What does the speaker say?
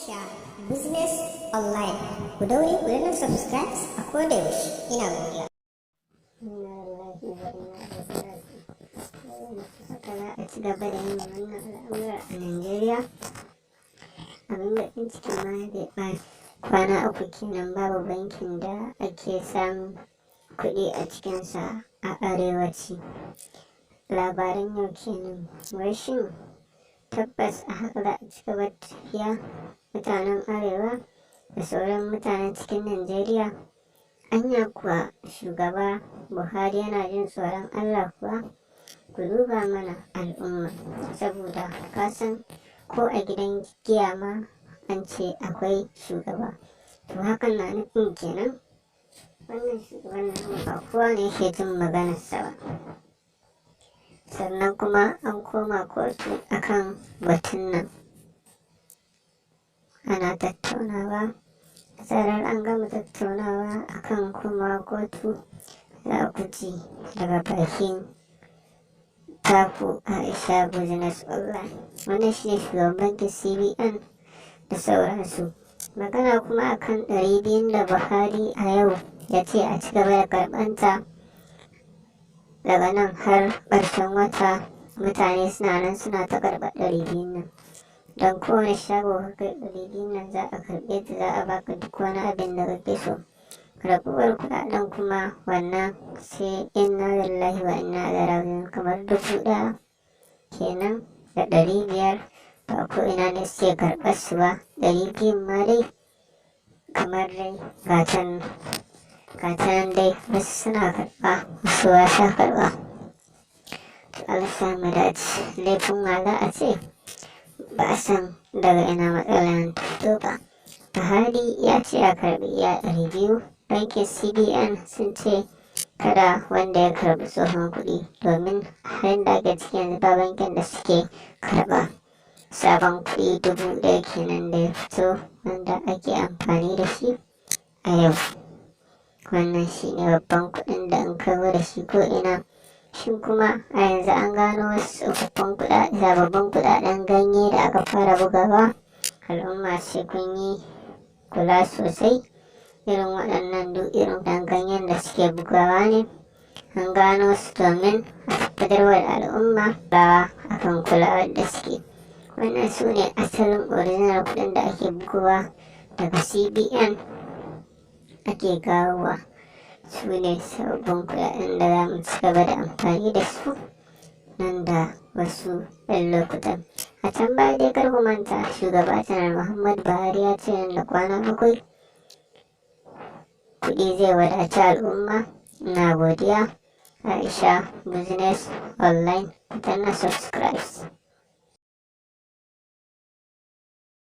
Aisha Business Online. Ku daure ku danna subscribe a koda yaushe. Ina godiya. Inna lillahi wa inna ilaihi raji'un. Haka za a ci gaba da yin wannan al'amura a Najeriya. Abin baƙin ciki ma zai ɓaci. Kwana 3 kenan babu bankin da ake samun kuɗi a cikinsa a arewaci. Labaran yau kenan. Wai shin tabbas a haka za a ci gaba da tafiya, mutanen arewa da sauran mutanen cikin Najeriya? Anya kuwa shugaba Buhari yana jin tsoron Allah kuwa? Ku duba mana al'umma, saboda ka san ko a gidan giya ma an ce akwai shugaba. To hakan na nufin kenan wannan shugaban namu ba kowa ne yake jin maganarsa ba. Sannan kuma an koma kotu akan batun nan. Ana tattaunawa. Da zarar an gama tattaunawa akan komawa kotu, za ku ji daga bakin taku Aisha Business Online. Wannan shine shugaban bankin CBN da sauransu. Magana kuma akan 200n da Buhari a yau ya ce a ci gaba da karɓanta daga nan har ƙarshen wata. Mutane suna nan suna ta karɓar 200n nan. Don kowane shago ka kai 200n nan, za a karɓe ta, za a baka duk wani abin da kake so. Raguwar kuɗaɗen kuma wannan sai inna lillahi wa inna ilaihi raji'un, kamar 1,500 kenan. Ba ko ina ne suke karɓar su ba. 200n ma dai kamar dai gatan gatan dai, wasu suna karɓa, wasu ba sa karɓa. To, Allah sa mu dace. Laifin wa za a ce? Ba a san daga ina matsalar ta fito ba. Buhari ya ce a karɓi iya 200. Bankin CBN sun ce kada wanda ya karɓi tsohon kuɗi, domin halin da ake ciki yanzu ba bankin da suke karɓa sabon kuɗi 1,000 kenan da ya fito, wanda ake amfani da shi a yau. Wannan shi ne babban kuɗin da in ka zo da shi ko ina. Shin kuma a yanzu an gano wasu tsofaffin kuɗaɗe, sababbin kuɗaɗen ganye da aka fara bugawa? Al'umma, sai kun yi kula sosai. Irin waɗannan duk irin ɗan ganyen da suke bugawa ne. An gano su domin a tabbatarwa da al'umma rawa akan kulawar da suke. Wannan su ne asalin original kuɗin da ake bugowa daga CBN ake kawowa. Su ne sababbin kuɗaɗen da za mu ci gaba da amfani da su nan da wasu ɗan lokutan. A can baya dai, kar ku manta, shugaba Janar Muhammadu Buhari ya ce nan da kwana 7 kuɗi zai wadaci al'umma. Na godiya. Aisha Business Online, ku danna subscribe.